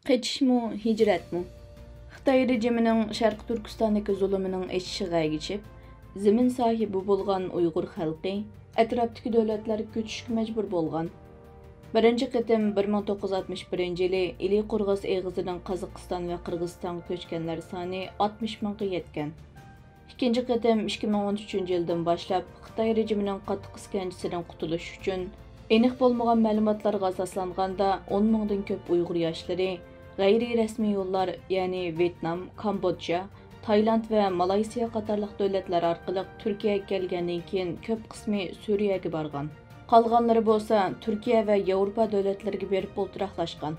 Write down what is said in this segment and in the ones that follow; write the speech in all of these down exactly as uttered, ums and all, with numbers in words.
قېچىشمۇ، ھىجرەتمۇ؟ خىتاي رېجىمىنىڭ شەرقىي تۈركىستاندىكى زۇلۇمىنىڭ ئېشىشىغا ئەگىشىپ، زېمىن ساھىبى بولغان ئۇيغۇر خەلقى ئەتراپتىكى دۆلەتلەرگە كۆچۈشكە مەجبۇر بولغان. بىرىنچى قېتىم بىر مىڭ توققۇز يۈز ئاتمىش بىرىنچى يىلى ئىلى قورغاس ئېغىزىدىن قازاقىستان ۋە قىرغىزىستانغا كۆچكەنلەر سانى ئاتمىش مىڭغا يەتكەن. ئىككىنچى قېتىم ئىككى مىڭ ئون ئۈچىنچى يىلدىن باشلاپ خىتاي رېجىمىنىڭ قاتتىق ئىسكەنجىسىدىن قۇتۇلۇش ئۈچۈن، ئېنىق بولمىغان مەلۇماتلارغا ئاساسلانغاندا، ئون مىڭدىن كۆپ ئۇيغۇر ياشلىرى غەيرىي رەسمىي يوللار، يەنى ۋيېتنام، كامبودژا، تايلاند ۋە مالايسىيا قاتارلىق دۆلەتلەر ئارقىلىق تۈركىيەگە كەلگەندىن كېيىن، كۆپ قىسمى سۈرىيەگە بارغان. قالغانلىرى بولسا تۈركىيە ۋە ياۋروپا دۆلەتلىرىگە بېرىپ ئولتۇراقلاشقان.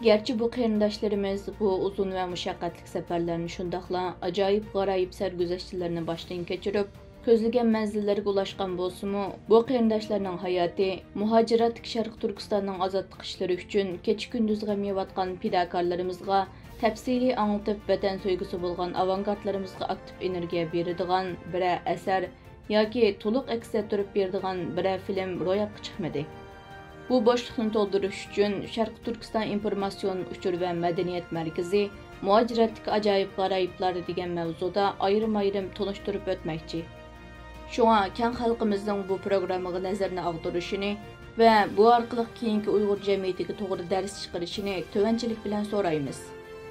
گەرچە بۇ قېرىنداشلىرىمىز بۇ ئۇزۇن ۋە مۇشەققەتلىك سەپەرلەرنى، شۇنداقلا ئاجايىپ غارايىپ سەرگۈزەشتلىرىنى باشتىن كەچۈرۈپ، كۆزلىگەن مەنزىللىرىگە ئۇلاشقان بولسىمۇ، بۇ قېرىنداشلارنىڭ ھاياتى مۇھاجىرەتتىكى شەرقىي تۈركىستاننىڭ ئازادلىق ئىشلىرى ئۈچۈن كېچە-كۈندۈز غەم يەۋاتقان پىداكارلىرىمىزغا تەپسىلىي ئاڭلىتىپ، ۋەتەن سۆيگۈسى بولغان ئاۋانگارتلىرىمىزغا ئاكتىپ ئېنېرگىيە بېرىدىغان بىرەر ئەسەر ياكى تولۇق ئەكس ئەتتۈرۈپ بېرىدىغان بىرەر فىلىم روياپقا چىقمىدى. بۇ بوشلۇقنى تولدۇرۇش ئۈچۈن، شەرقىي تۈركىستان ئىنفورماتسىيون ئۇچۇر ۋە مەدەنىيەت مەركىزى مۇھاجىرەتتىكى ئاجايىپ غارايىپلار دېگەن مەۋزۇدا ئايرىم-ئايرىم تونۇشتۇرۇپ ئۆتمەكچى. شۇڭا كەڭ خەلقىمىزنىڭ بۇ پروگراممىغا نەزىرىنى ئاغدۇرۇشىنى ۋە بۇ ئارقىلىق كېيىنكى ئۇيغۇر جەمئىيىتىگە توغرا دەرس چىقىرىشىنى تۆۋەنچىلىك بىلەن سورايمىز.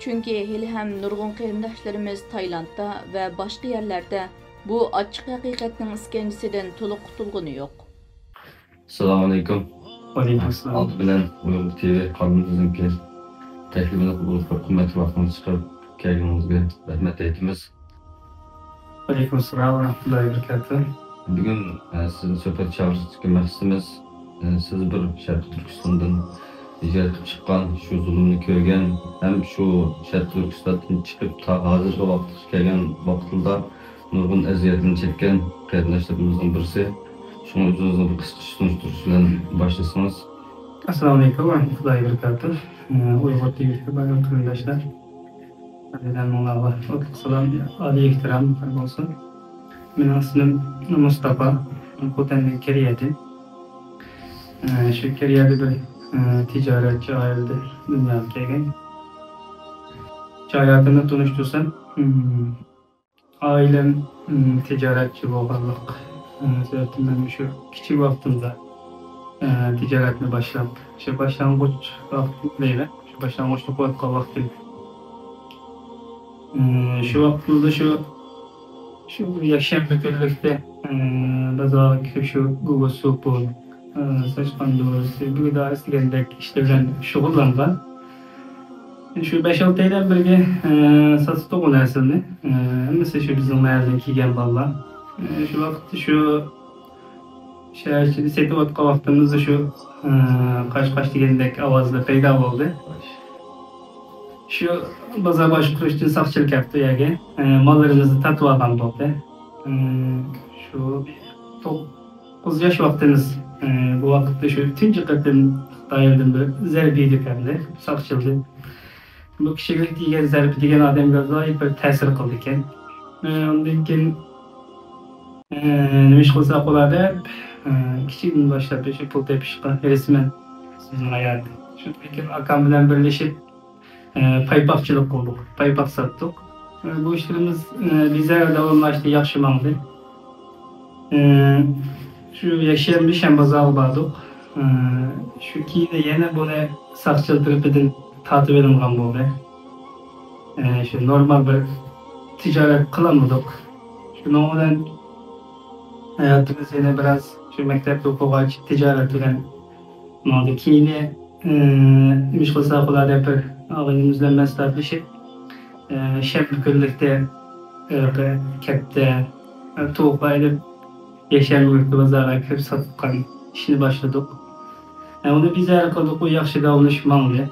چۈنكى ھېلىھەم نۇرغۇن قېرىنداشلىرىمىز تايلاندتا ۋە باشقا يەرلەردە بۇ ئاچچىق ھەقىقەتنىڭ ئىسكەنجىسىدىن تولۇق قۇتۇلغىنى يوق. ئەسسالامۇئەلەيكۇم. ۋەئەلەيكۇمئەسسالام. ئالدى بىلەن ئۇيغۇر تىۋى قانىلىمىزنىڭكى تەكلىپىنى قوبۇل قىلىپ، قىممەتلىك ۋاقتىڭىزنى چىقىرىپ كەلگىنىڭىزگە رەھمەت ئېيتىمىز. ۋەئەلەيكۇمئەسسالام ۋە رەھمەتۇللاھى ۋە بەرىكاتۇھ. بۈگۈن، ئە، سىزنى سۆھبەت چاغىرىشتىكى مەقسىتىمىز، ئە، سىز بىر شەرقىي تۈركىستاندىن ھىجرەت قىلىپ چىققان، شۇ زۇلۇمنى كۆرگەن ھەم شۇ شەرقىي تۈركىستاندىن چىقىپ تا ھازىرقى ۋاقىتقا كەلگەن ۋاقتىدا نۇرغۇن ئەزىيەتلەرنى چەككەن قېرىنداشلىرىمىزنىڭ بىرسى. شۇڭا ئۆزىڭىزنى بىر قىسقىچە تونۇشتۇرۇش بىلەن باشلىسىڭىز. ئەسسالامۇئەلەيكۇم ۋە رەھمەتۇللاھى ۋە بەرىكاتۇھ. ئۇيغۇر تىۋىدىكى بارلىق قېرىنداشلار، ھەممىڭلارغا ئوتلۇق سالام، ئالىي ئېھتىرام بولسۇن. مېنىڭ ئىسمىم مۇستاپا، خوتەندىن كېرىيەدىن. شۇ كېرىيەدە بىر تىجارەتچى ئائىلىدە دۇنياغا كەلگەن. ھاياتىمنى تونۇشتۇرسام، ئائىلەم، ئىم، تىجارەتچى بولغانلىق، ئىم، سەۋەبتىن مەن مۇشۇ كىچىك ۋاقتىمدا، ئە، تىجارەتنى باشلاپ، شۇ باشلانغۇچ ۋاقتىم دەيمەن، شۇ باشلانغۇچنى قىلىۋاتقان ۋاقتىم. ئىم، شۇ ۋاقتىمدا شۇ، شۇ يەكشەنبە كۈنلۈكتە، ئە، بازارغا كىرىپ شۇ گوگو سوپۇن، ئە، ساچقان دورىسى، بۈگدارىس دېگەندەك ئىشلار بىلەن شۇغۇللانغان. شۇ بەش-ئالتە ئايدىن بىرگە، ئە، ساتتۇق ئۇ نەرسىلەرنى. ئە، ھەممىسى شۇ بىزنىڭ مەھەللىدىن كەلگەن بالىلار. ئە، شۇ ۋاقىتتا شۇ شەھەر ئىچىدە سېتىۋاتقان ۋاقتىمىزدا شۇ، ئە، قاچ-قاچ دېگەندەك ئاۋازلار پەيدا بولدى. شۇ بازار باشقۇرۇشتىن ساقچىلار كەپتۇ يەرگە. ئە، ماللىرىمىزنى تارتىۋالغان بولدى. ئە، شۇ توق-، توققۇز ياش ۋاقتىمىز، ئى، بۇ ۋاقىتتا شۇ تۇنجى قېتىم دائىرىدىن بىر زەربە يېدۇق ئەمدى ساقچىلدىن. بۇ كىشىلىك دېگەن زەربە دېگەن ئادەمگە ئاجايىپ بىر تەسىر قىلىدىكەن. ئى، ئاندىن كېيىن، ئى، نېمە ئىش قىلساق بولار دەپ، ئى، كىچىكىدىن باشلاپ شۇ پۇل تېپىشقا ھېرىسمەن بىزنىڭ ھايات. شۇندىن كېيىن ئاكام بىلەن بىرلىشىپ، ئە، پايپاقچىلىق قىلدۇق، پايپاق ساتتۇق. ئە، بۇ ئىشلىرىمىز، ئە، بىزەر داۋاملاشتى، ياخشى ماڭدى. ئە، شۇ يەكشەنبە شەنبازارغا باردۇق. ئە، شۇ كېيىن يەنە بۇنى ساقچىلار تەرىپىدىن تارتىۋېلىنغان بولدى. ئە، شۇ نورمال بىر تىجارەت قىلالمىدۇق. شۇنىڭ بىلەن ھاياتىمىز يەنە بىراز شۇ مەكتەپتە ئوقۇغاچ تىجارەت بىلەن ماڭدى. كېيىنى، ئى، نېمە ئىش قىلساق بولار دەپ بىر ئاغىنىمىز بىلەن مەسلىھەتلىشىپ، ئى، شەنبە كۈنلۈكتە، ئى، كەپتە، ئى، تۇغقا ئېلىپ، يەكشەنبە كۈنلۈكتە بازارغا كىرىپ ساتقان ئىشنى باشلىدۇق. ئى، ئۇنى بىزەر قىلدۇق، ئۇ ياخشى داۋاملىشىپ ماڭدى.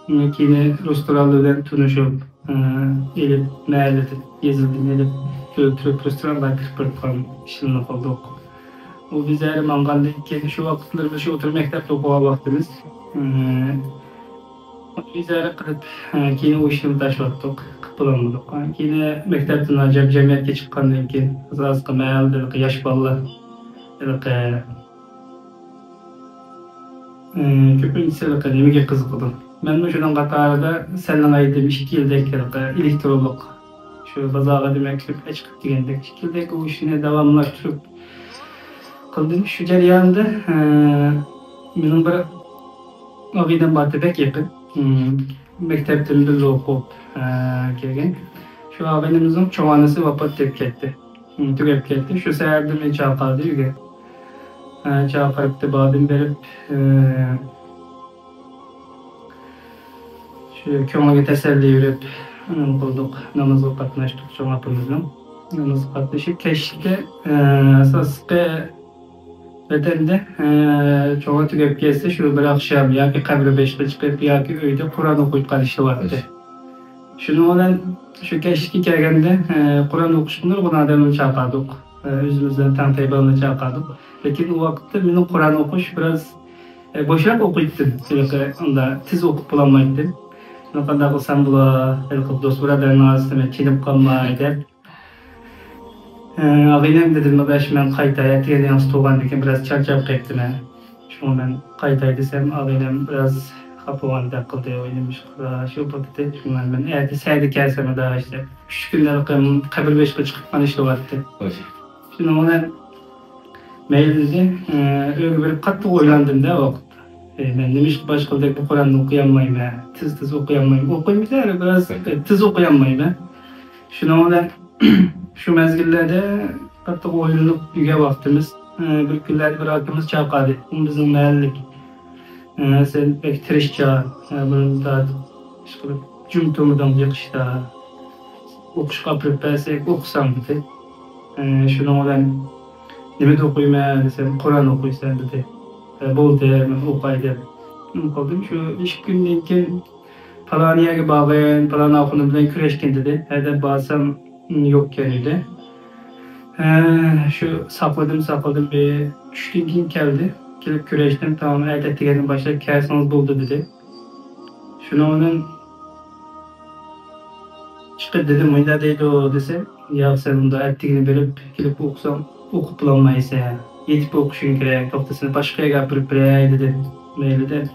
ئى، كېيىن رېستورانلار بىلەن تونۇشۇپ، ئېلىپ، مەھەللىدىن، يېزىدىن ئېلىپ، ئۆلتۈرۈپ، رېستورانغا كىرىپ بېرىدىغان ئىشلارنى قىلدۇق. ئۇ بىزەر ماڭغاندىن كېيىن، شۇ ۋاقىتلىرىمىز شۇ ئوتتۇرا مەكتەپتە ئوقۇغان ۋاقتىمىز. بىزەر قىلىپ، كېيىن ئۇ ئىشنى تاشلاتتۇق، قىلىپ بولالمىدۇق. كېيىن مەكتەپتىن جەم-، جەمئىيەتكە چىققاندىن كېيىن، ئاساسلىقى مەھەللىدە ياش بالىلار، ھېلىقى، كۆپىنچىسى ھېلىقى نېمىگە قىزىقىدۇ؟ مەنمۇ شۇنىڭ قاتارىدا سەننىڭ ئېيتىپ ئىككى يىلدەك ھېلىقى ئېلېكترونلۇق شۇ بازارغا دېمەك كىرىپ ئەچىقىپ دېگەندەك ئىككى يىلدەك ئۇ ئىشنى داۋاملاشتۇرۇپ قىلدىم. شۇ جەرياندا، ئە، مېنىڭ بىر ئاغىنەم بارتى، بەك يېقىن. مم، مەكتەپتىن بىللە ئوقۇپ، ئە، كەلگەن. شۇ ئاغىنىمىزنىڭ چوڭ ئانىسى ۋاپات تېپىپ كەتتى. مم، تۈگەپ كەتتى. شۇ سەۋەبتىن مېنى چاقىردى ئۆيگە. ئە، چاقىرىپتۇ، باردىم بېرىپ، ئە، شۇ كۆڭلىگە تەسەللى بېرىپ، نېمە قىلدۇق، نامازغا قاتناشتۇق چوڭ ئاپىمىزنىڭ. نامازغا قاتنىشىپ، كەچلىكى، ئە، ئاساسلىقى ۋەتەندە، ئە، چوڭلار تۈگەپ كەتسە، شۇ بىر ئاخشام ياكى قەبرە بېشىغا چىقىپ، ياكى ئۆيدە قۇرئان ئوقۇيدىغان ئىشلار بارتى. شۇنىڭ بىلەن شۇ كەچلىكى كەلگەندە، ئە، قۇرئان ئوقۇشقا نۇرغۇن ئادەمنى چاقىردۇق. ئە، ئۆزىمىزدىن تەڭ تەيبالارنى چاقىردۇق. لېكىن ئۇ ۋاقىتتا مېنىڭ قۇرئان ئوقۇش بىراز، ئە، بوشراق ئوقۇيتتىم. ھېلىقى ئۇنداق تېز ئوقۇپ بولالمايتتىم. مەن قانداق قىلسام بولا، ھېلىقى دوست بۇرادەرنىڭ ئارىسىدا مەن چېنىپ قالماي دەپ. ئە، ئاغىنەم دېدىم، ئاداش، مەن قايتاي، ئەتىگەن ياخشى تۇرغاندىكىن بىراز چارچاپ قېپتىمەن. شۇڭا مەن قايتاي دېسەم، ئاغىنەم بىراز خاپا بولغاندەك قىلدى. ۋاي، نېمىشقا شۇ بولدى؟ شۇڭا مەن ئەتە سەھەردە كەلسەم ئاداش دەپ. ئۈچ كۈندىن قەبرە بېشىغا چىقىپ قېلىشلىۋاتتى. خوش. شۇنىڭ بىلەن مەيلى دېدى. ئە، ئۆيگە بېرىپ قاتتىق ئويلاندىم-دە ۋاقىتتا. ئەي، مەن نېمىشقا باشقىلىدەك بۇ قۇرئاننى ئوقۇيالمايمەن، تېز-تېز ئوقۇيالمايمەن. ئوقۇيمىز ھەر بىراز، ئە، تېز ئوقۇيالمايمەن. شۇنىڭ بىلەن شۇ مەزگىللەردە قاتتىق ئويلىنىپ يۈرگەن ۋاقتىمىز. ئە، بىر كۈنلەردە بىر ئاكىمىز چاقىردى. ئۇ بىزنىڭ مەھەللىلىك. ئە، سەن بەك تىرىشچان، ئە، بۇرۇن ئىشقىلىپ جۈم تۇرمىدىڭ يىغىشتا. ئوقۇشقا ئاپىرىپ بەرسەك ئوقۇساڭ دېدى. ئە، شۇنىڭ بىلەن نېمىدە ئوقۇيمەن دېسەم، قۇرئان ئوقۇيسەن دېدى. ئە، بولدى، مەن ئوقاي دەپ نېمە قىلدىم. شۇ ئىككى كۈندىن كېيىن پالان يەرگە بارغىن، پالان ئاخۇنۇم بىلەن كۆرۈشكىن دېدى. ھەدەپ بارسام، يوقكەن ئىدى. ھە، شۇ ساقلىدىم، ساقلىدىم. بىر چۈشتىن كېيىن كەلدى. كېلىپ كۆرۈشتۈم، تامام ئەتە ئەتىگەندىن باشلاپ كەلسىڭىز بولدى دېدى. شۇنىڭ بىلەن چىقىپ دېدىم، مۇنداق دەيدۇ دېسە، ياق، سەن ئۇنداق ئەتىگىنى بېرىپ كېلىپ ئوقۇساڭ ئوقۇپ بولالمايسەن. يېتىپ ئوقۇشۇڭ كېرەك، توختىسىنى باشقا يەرگە ئاپىرىپ بېرەي دېدى. مەيلى دەپ.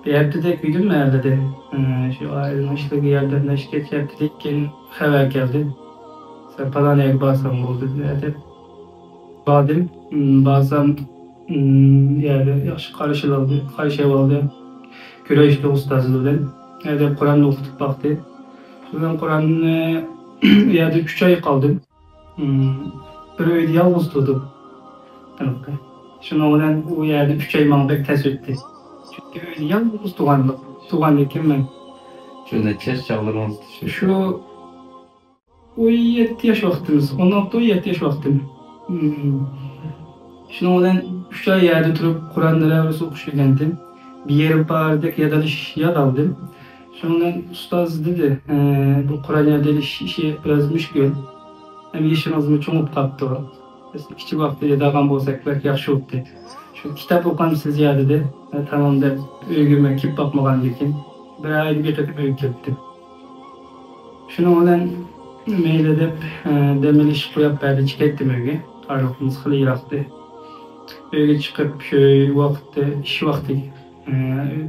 بىر ھەپتىدەك يۈردۈم مەھەللىدە. ئى، شۇ ئائىلىنىڭ ئىشلىرىغا ياردەملەشكەچ ھەپتىدىن كېيىن خەۋەر كەلدى. سەن پالان يەرگە بارساڭ بولدى دېدى. باردىم. ئىم، بارسام، ئىم، يەردە ياخشى قارشى ئالدى، قارشى ئەۋالدى. كۆرۈشتى ئۇستازى بىلەن. يەردە قۇرئاننى ئوقۇتۇپ باقتى. شۇ بىلەن قۇرئاننى يەردە ئۈچ ئاي قالدىم. ئىم، بىر ئۆيدە يالغۇز تۇردۇم. شۇنىڭ بىلەن ئۇ يەردە ئۈچ ئاي ماڭا بەك تەس ئۆتتى. چۈنكى ئۆيدە يالغۇز تۇرغانلىق، تۇرغاندىكىن مەن. شۇ نەچچە ياش چاغلىرىڭىزدا شۇ؟ شۇ ئون يەتتە ياش ۋاقتىمىز، ئون ئالتە، ئون يەتتە ياش ۋاقتىم. مم. شۇنىڭ بىلەن ئۈچ ئاي يەردە تۇرۇپ، قۇرئان دەرسى ئوقۇش ئۆگەندىم. بىر يېرىم پارىدەك ياد ئېلىش ياد ئالدىم. شۇنىڭ بىلەن ئۇستاز دېدى، ئە، بۇ قۇرئان ياد ئېلىش ئىشى بىراز مۈشكۈل. ھەم يېشىڭىزمۇ چوڭىيىپ قاپتۇ. بىز كىچىك ۋاقىتتا ياد ئالغان بولساق بەك ياخشى بولاتتى. شۇ كىتاب ئوقامسىز يا دېدى. ھە، تامام دەپ ئۆيگە مەن كېلىپ باقمىغاندىكىن بىر ئايدا بىر قېتىم ئۆيگە كېلەتتىم. شۇنىڭ بىلەن مەيلى دەپ، ئە، دەم ئېلىش قويۇپ بەردى، چىقىپ كەتتىم ئۆيگە. ئارىلىقىمىز خېلى يىراقتى. ئۆيگە چىقىپ شۇ ۋاقىتتا ئىش ۋاقتى، ئە،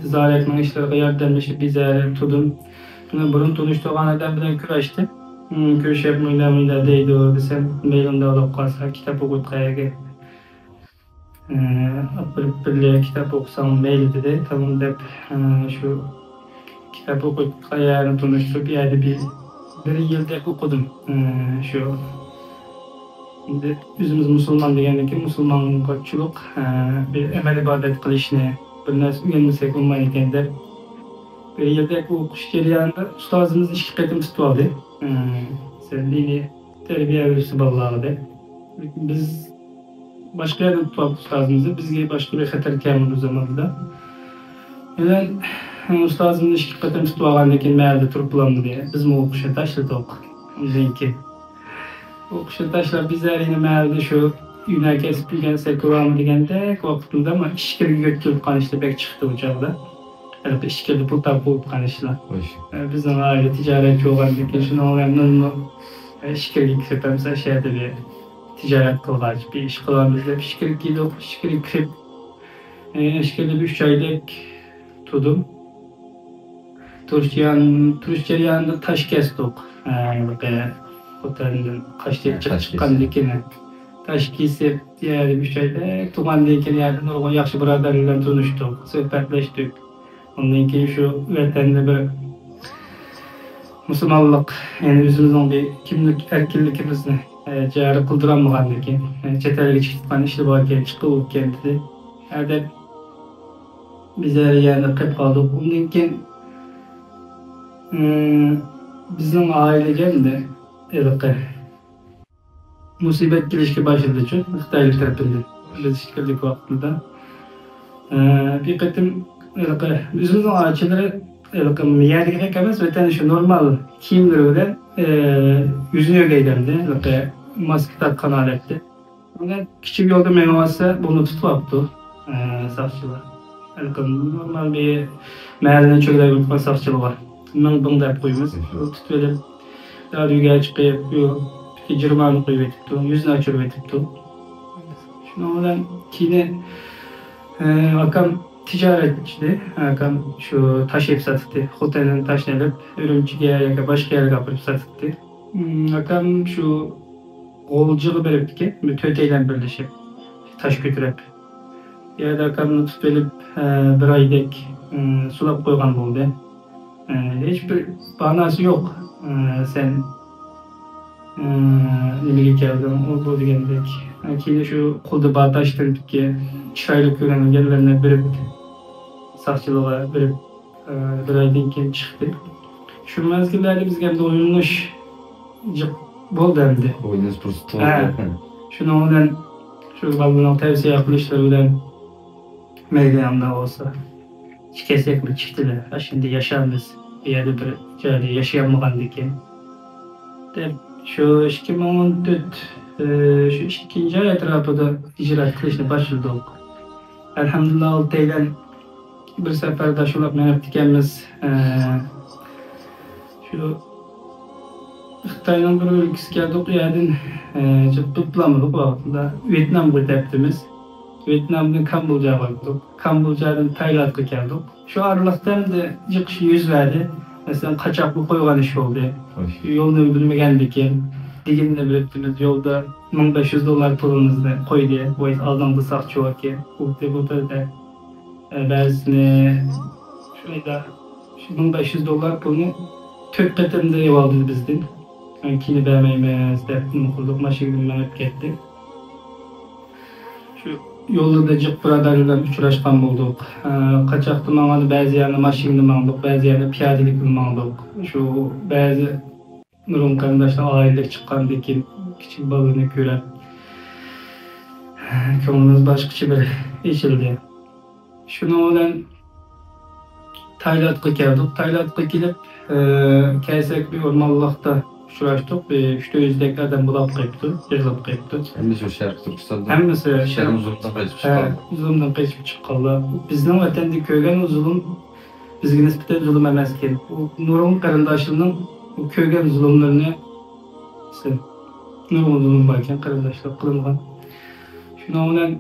تىجارەتنىڭ ئىشلىرىغا ياردەملىشىپ بىزەر تۇردۇم. شۇنىڭ بۇرۇن تونۇشتۇرغان ئادەم بىلەن كۆرۈشتۈم. ئىم، كۆرۈشۈپ مۇنداق مۇنداق دەيدۇ دېسەم، مەيلى ئۇنداق بولۇپ قالسا كىتاب ئوقۇيدىغان يەرگە ئاپىرىپ بىرلە كىتاب ئوقۇساڭ مەيلى دېدى. تامام دەپ، ئە، شۇ كىتاب ئوقۇيدىغان يەرنى تونۇشتۇرۇپ، يەردە بىر، بىر يىلدەك ئوقۇدۇم. ئە، شۇ ئەمدى ئۆزىمىز مۇسۇلمان دېگەندىن كېيىن مۇسۇلمانغا چۇلۇق، ئە، بىر ئەمەل ئىبادەت قىلىشنى، بىر نەرسە ئۆگەنمىسەك بولمايدىكەن دەپ، بىر يىلدەك ئوقۇش جەريانىدا ئۇستازىمىز ئىككى قېتىم تۇتۇۋالدى. ئە، سەن دىنىي تەربىيە بېرىسەن بالىلارغا دەپ. بىز باشقا يەردىن تۇتۇپ ئۇستازىمىزنى، بىزگە باشقا بىر خەتەر كەلمىدى ئۇ زاماندا. يەنە ئۇستازىمىزنى ئىككى قېتىم تۇتۇپ ئالغاندىن كېيىن مەھەللىدە تۇرۇپ بولالمىدى. بىزمۇ ئوقۇشنى تاشلىدۇق. ئۇنىڭدىن كېيىن ئوقۇشنى تاشلاپ، بىز ھەر يىلى مەھەللىدە شۇ ھۈنەر كەسىپ ئۆگەنسەك بولامدۇ دېگەندەك ۋاقتىمدا مانا ئىچكىرىگە يۆتكىلىپ قالىشلار بەك چىقتى ئۇ چاغدا. ھېلىقى ئىچكىرىدە پۇل تاپىپ قالىشلار. خوش. بىزنىڭ ئائىلە تىجارەتچى بولغاندىن كېيىن شۇنىڭ بىلەن مەنمۇ ئىچكىرىگە كىرىپ، ئەمسە شۇ يەردە بىر تىجارەت قىلغاچ، بىر ئىش قىلارمىز دەپ ئىچكىرىگە كىردۇق. ئىچكىرىگە كىرىپ، ئىچكىرىدە بىر ئۈچ ئايدەك تۇردۇم. تۇرۇش جەريان-، تۇرۇش جەريانىدا تاش كەستۇق. ھە، بۇ خوتەندىن قاچتى ھە، چىقىپ تاش چىققاندىن كېسىپ. كېيىن تاش كېسىپ، يەنە ئۈچ ئاي بەك تۇرغاندىن كېيىن، يەنە نۇرغۇن ياخشى بۇرادەرلەر بىلەن تونۇشتۇق، سۆھبەتلەشتۇق. ئۇندىن كېيىن شۇ ۋەتەندە بىر مۇسۇلمانلىق، يەنى ئۆزىمىزنىڭ بىر كىملىك ئەركىنلىكىمىزنى، ئە، جارى قىلدۇرالمىغاندىن كېيىن، ئە، چەت ئەلگە چىكىتقان ئىشلار باركەن، چىققىلى بولىدىكەن دېدى. ھە دەپ، بىز ھەر يەردە قېلىپ قالدۇق. ئۇندىن كېيىن، ئىم، بىزنىڭ ئائىلىگە ئەمدى ھېلىقى مۇسىبەت كېلىشكە باشلىدىچۇ، خىتايلار تەرىپىدىن. بىز ئىچكىرىدىكى ۋاقتىدا، ئە، بىر قېتىم ھېلىقى ئۆزىمىزنىڭ ئائىلىلىرى ھېلىقى يەردىكىدەك ئەمەس، ۋەتەندە شۇ نورمال كىيىملىرى بىلەن، ئە، يۈزىنى ئۆگەيدەمدى، ھېلىقى ماسكا تارتقان ھالەتتە. ئاندىن كىچىك يولدا مېڭىۋاتسا، بۇنى تۇتۇۋاپتۇ، ئە، ساقچىلار. ھېلىقى نورمال بىر مەھەللىنى چۆگىلەپ يۈرۈۋاتقان ساقچىلار بار. مىڭ بىڭ دەپ قويىمىز. ئۇ تۇتۇۋېلىپ، دادۈگە چىقىپ، يو-، پۈتۈن جۇرمانە قويۇۋېتىپتۇ، يۈزىنى ئاچۇرۇۋېتىپتۇ. شۇنىڭ بىلەن كېيىن، ئە، ئاكام تىجارەتچى، ئاكام شۇ تاش ئېلىپ ساتاتتى. خوتەندىن تاشنى ئېلىپ، ئۈرۈمچىگە ياكى باشقا يەرگە ئاپىرىپ ساتاتتى. ئاكام شۇ غۇلجىغا بېرىپتىكەن، بىر تۆتەيلەن بىرلىشىپ تاش كۆتۈرۈپ. يەردە ئاكامنى تۇتۇپ ئېلىپ، ئە، بىر ئايدەك، ئە، سولاپ قويغان بولدى. ئە، ھېچبىر باھاناسى يوق. ئە، سەن، ئە، نېمىگە كەلدىڭ، ئۇ بۇ دېگەندەك. ئە، كېيىن شۇ قولدا بار تاشتىن چىرايلىق كۆرۈنگەنلىرىنى بېرىپ، ساقچىلارغا بېرىپ، ئە، بىر ئايدىن كېيىن چىقتى. شۇ مەزگىللەردە بىزگە ئەمدى ئويلىنىش جىق بولدى ئەمدى. ئويلىنىش پۇرسىتى ھە. بولدى. شۇنىڭ بىلەن شۇ بالىلارنىڭ تەۋسىيە قىلىشلىرى بىلەن مەيلى ئانداق بولسا، ئىككى كېسەكمۇ چىقتىلە، ئاشۇندى ياشارمىز، بۇ يەردە بىر جايدا ياشىيالمىغاندىكىن دەپ، شۇ ئىككى مىڭ ئون تۆت، ئى، شۇ ئىككىنچى ئاي ئەتراپىدا ھىجرەت قىلىشنى باشلىدۇق. ئەلھەمدۇلىللا، ئالتەيلەن بىر سەپەردە شۇنداق مېڭىپتىكەنمىز. ئە، شۇ خىتاينىڭ بىر ئۆلكىسىگە كەلدۇق، ئۇ يەردىن، ئە، چىقىپ بولالمىدۇق ۋاقتىدا. ۋيېتنامغا ئۆتەپتىمىز. ۋيېتنامدىن كامبودژاغا باراتتۇق. كامبودژادىن تايلاندقا كەلدۇق. شۇ ئارىلىقتا ئەمدى جىق ئىش يۈز بەردى. مەسىلەن، قاچاققا قويغان ئىش بولدى. ئوي. يولنى بىلمىگەندىكىن، دېگىنىنى بىلىپتىمىز. يولدا مىڭ بەش يۈز دوللار پۇلىمىزنى قويدى. ۋاي، ئالدىڭدا ساقچى باركەن. ئۇ دەپ ئولتۇردى. ئە، بەزىسىنى شۇ ئايدا شۇ مىڭ بەش يۈز دوللار پۇلنى تۆت قېتىمدا ئېلىۋالدى بىزدىن. كېيىن بەرمەيمىز دەپ نېمە قىلدۇق، ماشىنىدىن مېڭىپ كەتتى. شۇ يولدا جىق بۇرادەر بىلەن ئۇچراشقان بولدۇق. ئە، قاچاقتا ماڭغاندا بەزى يەرنى ماشىنىدا ماڭدۇق، بەزى يەرنى پىيادىلىك بىلەن ماڭدۇق. شۇ بەزى نۇرغۇن قېرىنداشلار ئائىلىلىك چىققاندىن كېيىن كىچىك بالىنى كۆرۈپ، كۆڭلىمىز باشقىچە بىر ئېچىلدى. شۇنىڭ بىلەن تايلاندقا كەلدۇق. تايلاندقا كېلىپ، ئى، كەلسەك بىر ئورمانلىقتا ئۇچراشتۇق. بىر ئۈچ تۆت يۈزدەك ئادەم بولاپ قېلىپتۇ، يىغىلىپ قېلىپتۇ. ھەممىسى شەرقىي تۈركىستاندا. ھەممىسى شەرم زۇلۇمدىن قېچىپ ھە، چىققان. زۇلۇمدىن قېچىپ چىققانلار. بىزنىڭ ۋەتەندە كۆرگەن ئۇ زۇلۇم بىزگە نىسبەتەن زۇلۇم ئەمەسكەن. ئۇ نۇرغۇن قېرىنداشلىرىنىڭ ئۇ كۆرگەن زۇلۇملىرىنى، نۇرغۇن زۇلۇم باركەن قېرىنداشلار قىلىنغان. شۇنىڭ بىلەن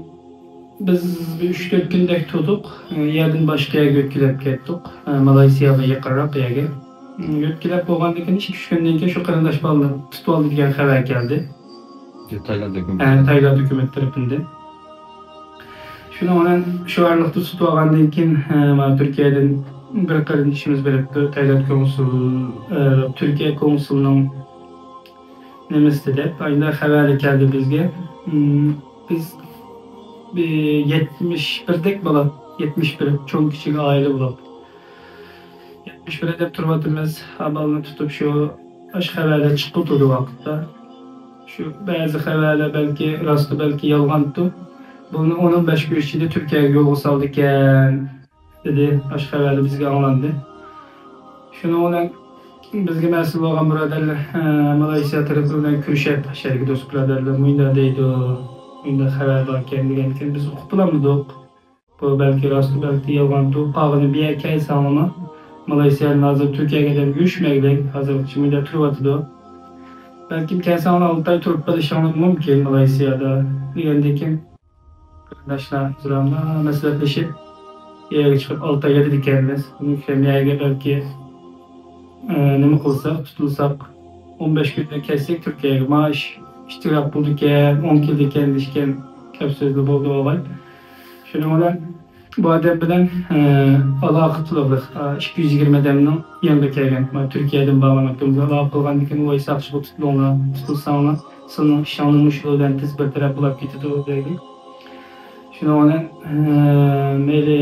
بىز بىر ئۈچ تۆت كۈندەك تۇردۇق. ئە، يەردىن باشقا يەرگە يۆتكىلەپ كەتتۇق. ئە، مالايسىياغا يېقىنراق يەرگە. ئم، يۆتكىلەپ بولغاندىن كېيىن ئىككى ئۈچ كۈندىن كېيىن شۇ قېرىنداش بالىنى تۇتۇۋالدى دېگەن خەۋەر كەلدى. تايلاند ھۆكۈمىتى. ئە، تايلاند ھۆكۈمىتى تەرىپىدىن. شۇنىڭ بىلەن شۇ ئارىلىقتا تۇتۇۋالغاندىن كېيىن، ئە، مانا تۈركىيەدىن بىر قېرىندىشىمىز بېرىپتۇ، تايلاند كونسۇل، ئە، تۈركىيە كونسۇلىنىڭ نېمىسى دەپ، ئايدا خەۋەرى كەلدى بىزگە. ئىم، بىز بىر يەتمىش بىردەك بالا، يەتمىش بىر چوڭ كىچىك ئائىلە بولۇپ، يەتمىش بىر دەپ تۇرۇۋاتىمىز. ھا، بالىنى تۇتۇپ شۇ ئاشۇ خەۋەرلەر چىقىپ تۇرىدۇ ۋاقىتتا. شۇ بەزى خەۋەرلەر بەلكى راستتۇ، بەلكى يالغانتۇ. بۇنى ئون ئون بەش كۈن ئىچىدە تۈركىيەگە يولغا سالىدىكەن. دېدى، ئاشۇ خەۋەرلەر بىزگە ئاڭلاندى. شۇنىڭ بىلەن بىزگە مەسئۇل بولغان بۇرادەرلەر، ئە، مالايسىيا تەرىپى بىلەن كۆرۈشۈپ، ئاشۇ يەردىكى دوست بۇرادەرلەر مۇنداق دەيدۇ، مۇنداق خەۋەر باركەن دېگەنكىن، بىز ئۇقۇپ بولالمىدۇق. بۇ بەلكى راستتۇ، بەلكى يالغانتۇ. قالغىنى بىر يەر كەلسەڭلارمۇ، مالايسىيادىن ھازىر تۈركىيەگە دەپ يۈرۈشمەيلى، ھازىرغىچە مۇنداق تۇرۇۋاتىدۇ. بەلكىم كەلسەڭلار ئالتە ئاي تۇرۇپ قېلىشىڭلار مۇمكىن مالايسىيادا دېگەندىكىن، قېرىنداشلار بىلەن مەسلىھەتلىشىپ، يەرگە چىقىپ ئالتە ئاي ياتىدىكەنمىز. بۇنىڭ ئۈچۈن يەرگە بەلكى ئە، نېمە قىلساق، تۇتۇلساق، ئون بەش كۈندە كەتسەك تۈركىيەگە، مانا ئىش ئىتتىراق بولىدىكەن، ئوڭ كېلىدىكەن دېيىشكەن گەپ سۆزلەر بولدى بولغاي. شۇنىڭ بىلەن بۇ ئادەم بىلەن، ئە، ئالاقە قىلدۇق. ئە، ئىككى يۈز يىگىرمە ئادەمنىڭ يېنىغا كەلگەن. مانا تۈركىيەدىن بارغان ئاكىمىزغا ئالاقە قىلغاندىن كېيىن، ۋاي ساقچىغا تۇتۇلۇڭلار، تۇتۇلساڭلار، سىزنىڭ ئىشىڭلار مۇشۇ بىلەن تېز بىر تەرەپ بولاپ كېتىدۇ دەيدۇ. شۇنىڭ بىلەن، ئە، مەيلى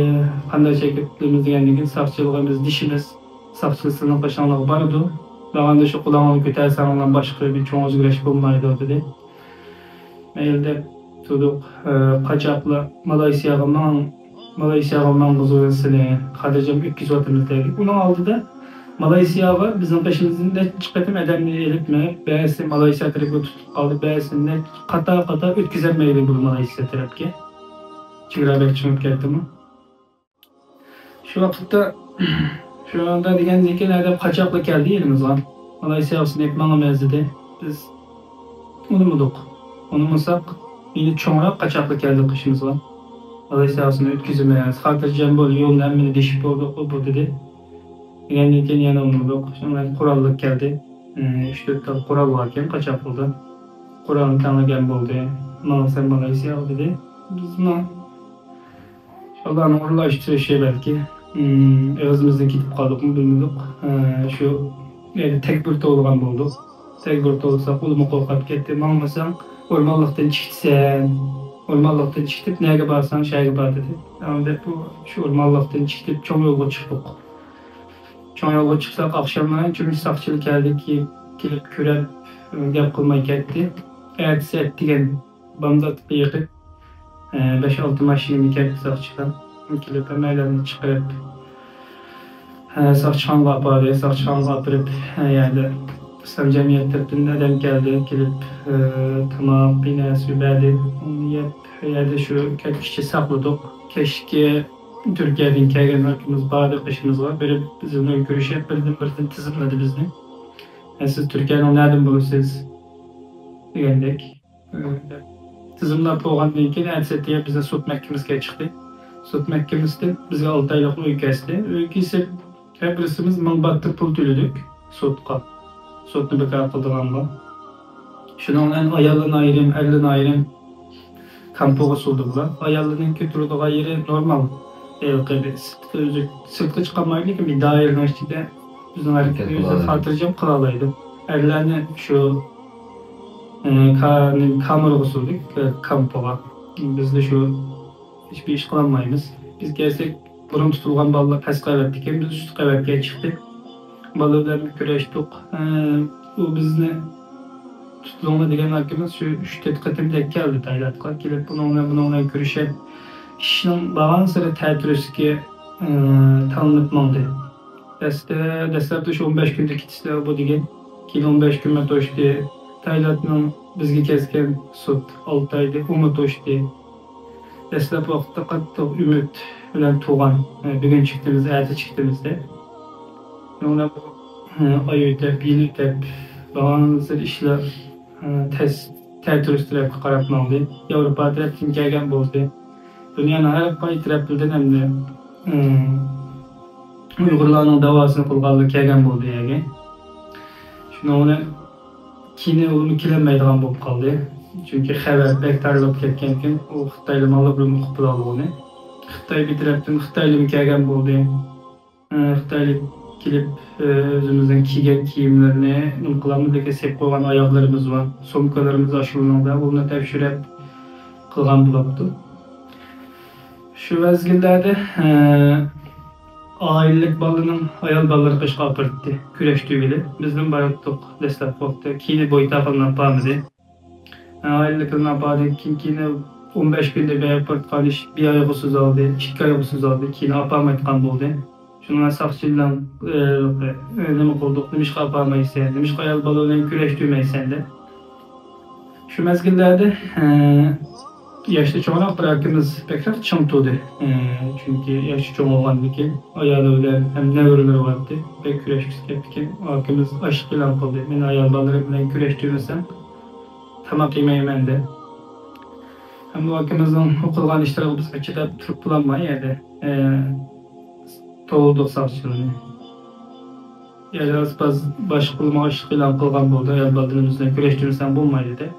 قانداق چېكىپ تۇتىمىز دېگەندىن كېيىن، ساقچىلىغا بىز دېيىشىمىز، ساقچى سىزنىڭ قېشىڭلارغا بارىدۇ. بارغاندا شۇ قۇلاقنى كۆتەرسەڭلار باشقا بىر چوڭ ئۆزگىرىش بولمايدۇ دېدى. مەيلى دەپ تۇردۇق. ئە، قاچاقلار مالايسىياغا ماڭ، مالايسىياغا ماڭغۇزۇۋالسىلى، خاتىرجەم ئۆتكۈزۈۋاتىمىز دەيدۇ. ئۇنىڭ ئالدىدا مالايسىياغا بىزنىڭ قېشىمىزدىن نەچچە قېتىم ئادەمنى ئېلىپ مېڭىپ، بەزىسى مالايسىيا تەرىپىگە تۇتۇپ قالدى، بەزىسىنى قاتا-قاتا ئۆتكۈزەلمەيدۇ بۇ مالايسىيا تەرەپكە. چېگرا بەك چىڭىپ كەتتىمۇ؟ شۇ ۋاقىتتا، شۇنىڭدا دېگەندىن كېيىن، ھەدەپ قاچاقلا كەلدى يېنىمىزغا. مالايسىياغا سىنىپ ماڭىمىز دېدى. بىز ئۇنىمىدۇق. ئۇنىمىساق، يەنە چوڭراق قاچاقلا كەلدى قېشىمىزغا. مالايسىياغا سىنىپ ئۆتكۈزىمىز، خاتىرجەم بول، يولنى ھەممىنى دېيىشىپ بولدۇق، ئۇ بۇ دېدى. دېگەندىن كېيىن يەنە ئۇنىمىدۇق. شۇنىڭ بىلەن قوراللىق كەلدى. ئۈچ تۆت تال قورال باركەن قاچاقلىدا. قورالنى تەڭلىگەن بولدى. ماڭىسەن مالايسىياغا دېدى. بىزمۇ ئاللانىڭ ئورۇنلاشتۇرۇشى بەلكى، ئېغىزىمىزدىن كېتىپ قالدۇقمۇ بىلمىدۇق. شۇ يەردە تەكبىر توۋلىغان بولدۇق. تەكبىر توۋلىساق، ئۇلىمۇ قورقۇپ كەتتى. ماڭمىساڭ، ئورمانلىقتىن چىقىسەن. ئورمانلىقتىن چىقىپ، نەگە بارساڭ، شەگە بار دېدى. ئاندىن بۇ شۇ ئورمانلىقتىن چىقىپ، چوڭ يولغا چىقتۇق. چوڭ يولغا چىقساق، ئاخشاملار جۈمۈش ساقچىلار كەلدى، كېلىپ كۆرۈپ، گەپ قىلماي كەتتى. ئەتىسى ئەتىگەن بامداتقا يېقىن، ئە، بەش-ئالتە ماشىنا كەلدى ساقچىلار. كېلىپ ھەممەيلەننى چىقىرىپ، ئە، ساقچىخانىغا ئاپاردى. ساقچىخانىغا ئاپىرىپ، ئە، يەردە ئىسلام جەمئىيەت تەرىپىدىن ئادەم كەلدى. كېلىپ، ئە، تاماق، بىر نەرسە بەردى. ئۇنى يەپ، يەردە شۇ كەتكۈچە ساقلىدۇق. كەچكى تۈركىيەدىن كەلگەن ئاكىمىز باردى قېشىمىزغا. بېرىپ بىز بىلەن كۆرۈشۈپ، بىردىن-بىردىن تىزىملىدى بىزنى. ئە، سىز تۈركىيەنىڭ نەدىن بولىسىز؟ دېگەندەك. تىزىملاپ بولغاندىن كېيىن، ئەتىسى ئەتىگەن بىزنى سوت مەھكىمىسىگە چىقتى. سوت مەھكىمىسىدىن بىزگە ئالتە ئايلىق ئۆي كەستى. ئۆي كېسىپ، ھەر بىرسىمىز مىڭ باتتىن پۇل تۆلىدۇك سوتقا. سوتنى بىكار قىلىدىغانغا. شۇنىڭ بىلەن ئايالدىن ئايرىم، ئەردىن ئايرىم كامپوغا سولدى بۇلار. ئاياللىرىنىڭكى تۇرىدىغان يېرى نورمال. ھېلىقى بىر سىرتقا ئۆزى، سىرتقا چىقالمايدۇ، لېكىن بىر دائىرىنىڭ ئىچىدە ئۆزىنىڭ ھەرىكىتىنى ئۆزى خاتىرجەم قىلالايدۇ. ئەرلەرنى شۇ، ئە، كا-، نېمە، كامېرغا سولدى، كامپوغا. بىزدە شۇ ھېچبىر ئىش قىلالمايمىز. بىز كەلسەك، بۇرۇن تۇتۇلغان بالىلار پەس قەۋەتتىكەن، بىز ئۈست قەۋەتكە چىقتۇق. بالىلار بىلەن كۆرۈشتۇق. ئە، ئۇ بىزنى تۇتۇلۇڭلار دېگەن ئاكىمىز شۇ ئۈچ تۆت قېتىمدەك كەلدى تايلاندقا. كېلىپ بۇنىڭ بىلەن، بۇنىڭ بىلەن كۆرۈشۈپ، ئىشنىڭ بارغانسېرى تەتۈرىسىگە، ئە، تالىنىپ ماڭدى. دەسلە-، دەسلەپتە شۇ ئون بەش كۈندە كېتىسىلەر بۇ دېگەن. كېيىن ئون بەش كۈنمۇ توشتى. تايلاندنىڭ بىزگە كەسكەن سوت ئالتە ئايدى، ئۇمۇ توشتى. دەسلەپ ۋاقىتتا قاتتىق ئۈمىد بىلەن تۇرغان، بۈگۈن چىقتىمىز، ئەتە چىقتىمىز دەپ. شۇنىڭ بىلەن بۇ، ئاي ئۆتۈپ، يىل ئۆتۈپ، بارغانسېرى ئىشلار تەس-، تەتۈرىسى تەرەپكە قاراپ ماڭدى. ياۋروپا تەرەپتىن كەلگەن بولدى. دۇنيانىڭ ھەر قايسى تەرەپلىرىدىن ئەمدى، ئۇيغۇرلارنىڭ داۋاسىنى قىلغانلار كەلگەن بولدى يەرگە. شۇنىڭ بىلەن كېيىن ئۇلىمۇ كېلەلمەيدىغان بولۇپ قالدى. چۈنكى خەۋەر بەك تارىلىپ كەتكەنكەن، ئۇ خىتايلىمۇ ئاللىبۇرۇن ئۇقۇپ بولالىغۇنى. خىتاي بىر تەرەپتىن خىتايلىمۇ كەلگەن بولدى. ئە، خىتايلىق كېلىپ، ئە، ئۆزىمىزنىڭ كىيگەن كىيىملىرىنى نېمە قىلالمىدى، سېلىپ قويغان ئاياغلىرىمىز بار. سومكىلىرىمىز ئاشۇنىڭدا، ئۇلارنى تەكشۈرۈپ قىلغان بولۇپتۇ. شۇ مەزگىللەردە، ئە، ئائىلىلىك بالىنىڭ ئايال بالىلىرى قېشىغا ئاپىرىتتى، كۈرەش تۈگۈلى. بىزدىن باراتتۇق دەسلەپكى ۋاقىتتا. كېيىن بويتاقىنى ئاپارمىدى. ئائىلىلىكىنى ئاپاردى. كېيىن، كېيىن ئون بەش كۈندە بېرىپ باراتقان ئىش بىر ئايغا سوزالدى، ئىككى ئايغا سوزالدى. كېيىن ئاپارمايدىغان بولدى. شۇڭا ساقچىلار، ئە، نېمە قىلدۇق، نېمىشقا ئاپارمايسەن، نېمىشقا ئايال بالا بىلەن كۈرەشتۈرمەيسەن دەپ. شۇ مەزگىللەردە، ئە، ياشتا چوڭراق بىر ئاكىمىز بەكرەك چىڭ تۇردى. ئە، چۈنكى ياشى چوڭ بولغاندىكىن، ئايالى بىلەن ھەم نەۋرىلىرى بارتى. بەك كۈرەشكۈسى كەپتىكەن. ئاكىمىز ئاچلىق ئېلان قىلدى. مەن ئايال بالىلىرىم بىلەن كۈرەشتۈرمىسەم، تاماق يېمەيمەن دەپ. ھەم بۇ ئاكىمىزنىڭ قىلغان ئىشلىرىغا بىز چىداپ تۇرۇپ بولالماي يەردە، ئە، توۋلىدۇق ساقچىلارنى. يەرلىك ئاشپەز باشقا قىلمىغان ئىشلىق ئېلان قىلغان بولدى. ئايال بالىلىرىمىز بىلەن كۈرەشتۈرمىسەڭ بولمايدۇ دەپ.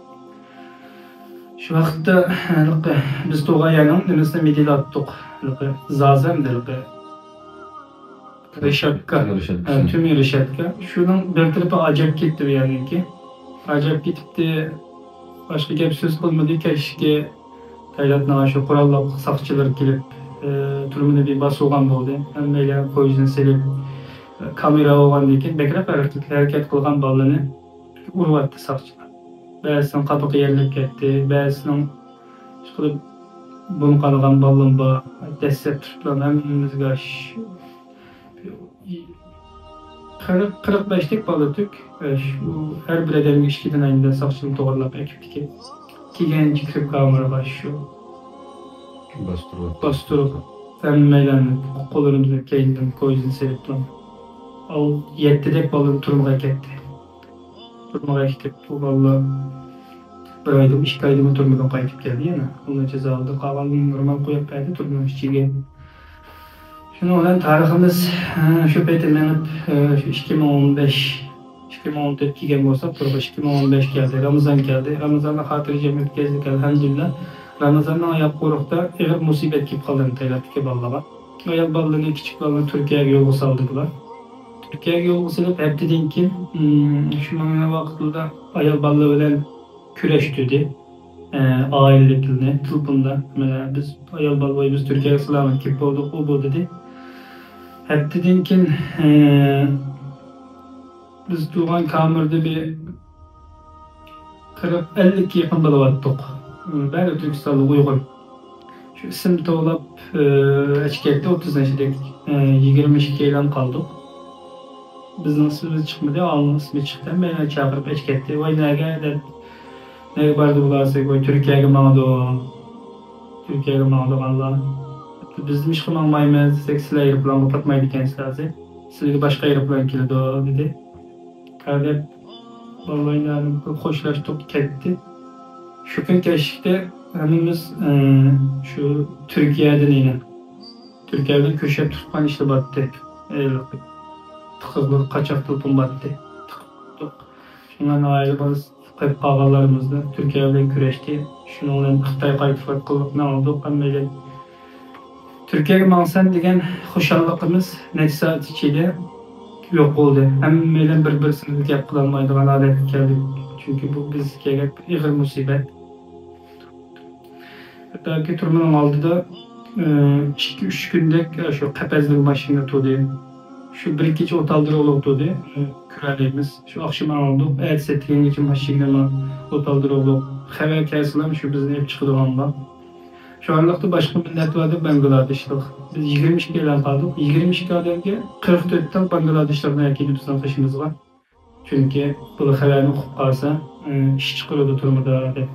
شۇ ۋاقىتتا ھېلىقى بىز تۇرغان يەرنىڭ نېمىسىنى مىدىرلاتتۇق. ھېلىقى زازا ئەمدى ھېلىقى رېشاتكا. تۈمۈر رېشاتكا. ھە، تۈمۈر رېشاتكا. شۇنىڭ بىر تەرىپى ئاجاپ كەتتى بۇ يەرنىڭكى. ئاجاپ كېتىپتى. باشقا گەپ سۆز قىلمىدى. كەچلىكى تايلاندنىڭ شۇ قوراللىق ساقچىلىرى كېلىپ، ئى، تۈرمىنى بىر باسىۋالغان بولدى. ھەممەيلەن كويزىنى سېلىپ، ئى، كامېرا بولغاندىن كېيىن بەكرەك ھەرىكەت، ھەرىكەت قىلغان بالىنى ئۇرۇۋەتتى ساقچىلار. بەزىسىنىڭ قاپىقى يېرىلىپ كەتتى، بەزىسىنىڭ ئىشقىلىپ بۇرنى قانىغان بالىلىرى بار. دەسسەپ تۇرۇپلا ھەممىمىزگە ش-، قىرىق، قىرىق بەشتەك بالا تۈك. شۇ ھەر بىر ئادەمگە ئىككى دانە ئەمدى ساقچىنى توغرىلاپ ئەكىپتىكەن. كىرگەنچە كىرىپ كامېرىغا شۇ باستۇرۇپ. باستۇرۇپ، ھەممەيلەننى قوللىرىمىزنى كەينىدىن كويزىنى سېلىپلا. ئاۋۇ يەتتىدەك بالا تۈرمىگە كەتتى. تۈرمىگە كېتىپ، بۇ بالىلار بىر ئايدىمۇ، ئىككى ئايدىمۇ تۈرمىدىن قايتىپ كەلدى يەنە. ئۇنى جازا ئالدى، قالغانلىرىنى نورمال قويۇپ بەردى تۈرمىنىڭ ئىچىگە. شۇنىڭ بىلەن تارىخىمىز، ئە، شۇ پېتى مېڭىپ، ئە، شۇ ئىككى مىڭ ئون بەش، ئىككى مىڭ ئون تۆت كەلگەن بولساق، تۇرغا ئىككى مىڭ ئون بەش كەلدى، رامىزان كەلدى. رامىزاننى خاتىرجەم ئۆتكەزدۇق، ئەلھەمدۇلىللا. رامىزاننىڭ ئاياغ قورۇقتا ئېغىر مۇسىبەت كېلىپ قالدى تايلاندتىكى بالىلارغا. ئايال بالىلىرىنى، كىچىك بالىلىرىنى تۈركىيەگە يولغا سالدى بۇلار. تۈركىيەگە يولغا سېلىپ، ھەپتىدىن كېيىن، ئىم، شۇ ماڭا ۋاقتىدا ئايال بالىلار بىلەن كۈرەشتۈردى. ئە، ئائىلىلىكلىرىنى تېلېفوندا، مانا بىز ئايال بالىلار، بىز تۈركىيەگە سالامەت كېلىپ بولدۇق، ئۇ بۇ دېدى. ھەپتىدىن كېيىن، ئە، بىز تۇرغان كامېردا بىر قىرىق، ئەللىككە يېقىن بالا باراتتۇق. بەرى تۈركىستانلىق ئۇيغۇر. شۇ ئىسىم توۋلاپ، ئە، ئەچكەتتى ئوتتۇز نەچچىدەك، ئە، يىگىرمە ئىككىيلەن قالدۇق. بىزنىڭ ئىسمىمىز چىقمىدى، ئاۋۇنىڭ ئىسمى چىقتى. ھەممەيلەن چاقىرىپ ئەچكەتتى. ۋاي نەگە دەپ، نەگە باردى بۇلار دېسەك، ۋاي تۈركىيەگە ماڭىدۇ. تۈركىيەگە ماڭىدىغانلار. بىز نېمىشقا ماڭمايمىز دېسەك، سىلەر ئايروپىلانغا پاتمايدىكەنسىلەر، سىلەرگە باشقا ئايروپىلان كېلىدۇ دېدى. ھە دەپ، بالىلار بىلەن خوشلاشتۇق، كەتتى. شۇ كۈن كەچلىكتە ھەممىمىز، ئى، شۇ تۈركىيەدىن يەنە، تۈركىيە بىلەن كۈرىشىپ تۇرۇپ قالغان ئىشلار بارتتى. ئى، تىقىقلىق، قاچاق تېلېفون بارتتى. تىقىپ تۇردۇق. شۇڭا ئائىلە بالىسى قېلىپ قالغانلىرىمىزنى تۈركىيە بىلەن كۈرەشتى. شۇنىڭ بىلەن خىتاي قايتىپ قالدۇق، ماڭدۇق ھەممەيلەن. تۈركىيەگە ماڭسەن دېگەن خۇشاللىقىمىز نەچچە سائەت ئىچىدە يوق بولدى. ھەممەيلەن بىر-بىرسىمىزگە گەپ قىلالمايدىغان ھالەتكە كەلدۇك. چۈنكى بۇ بىزگە كەلگەن ئېغىر مۇسىبەت. ھەتتاكى تۈرمىنىڭ ئالدىدا، ئى، ئىككى، ئۈچ كۈندەك شۇ قەپەسلىك ماشىنا تۇردى. شۇ بىر كېچە ئوتالدىرى ئۇلۇغ تۇردى. ئى، كۆرەلەيمىز. شۇ ئاخشام ئاڭلىدۇق. ئەتىسى ئەتىگەنگىچە ماشىنا ئوتالدىرى ئۇلۇغ. خەۋەر كەلسىلا شۇ بىزنى ئېلىپ چىقىدىغانلار. شۇ ئارىلىقتا باشقا مىللەت بار دەپ، بەنگلادېشلىق. بىز يىگىرمە ئىككى ئېلان قىلدۇق. يىگىرمە ئىككى ئادەمگە قىرىق تۆت تال بەنگلادېشلىقنى ئەكىلدى بىزنىڭ قېشىمىزغا. چۈنكى بۇلار خەۋەرنى ئۇقۇپ قالسا، ئى، ئىش چىقىرىدۇ تۈرمىدە دەپ.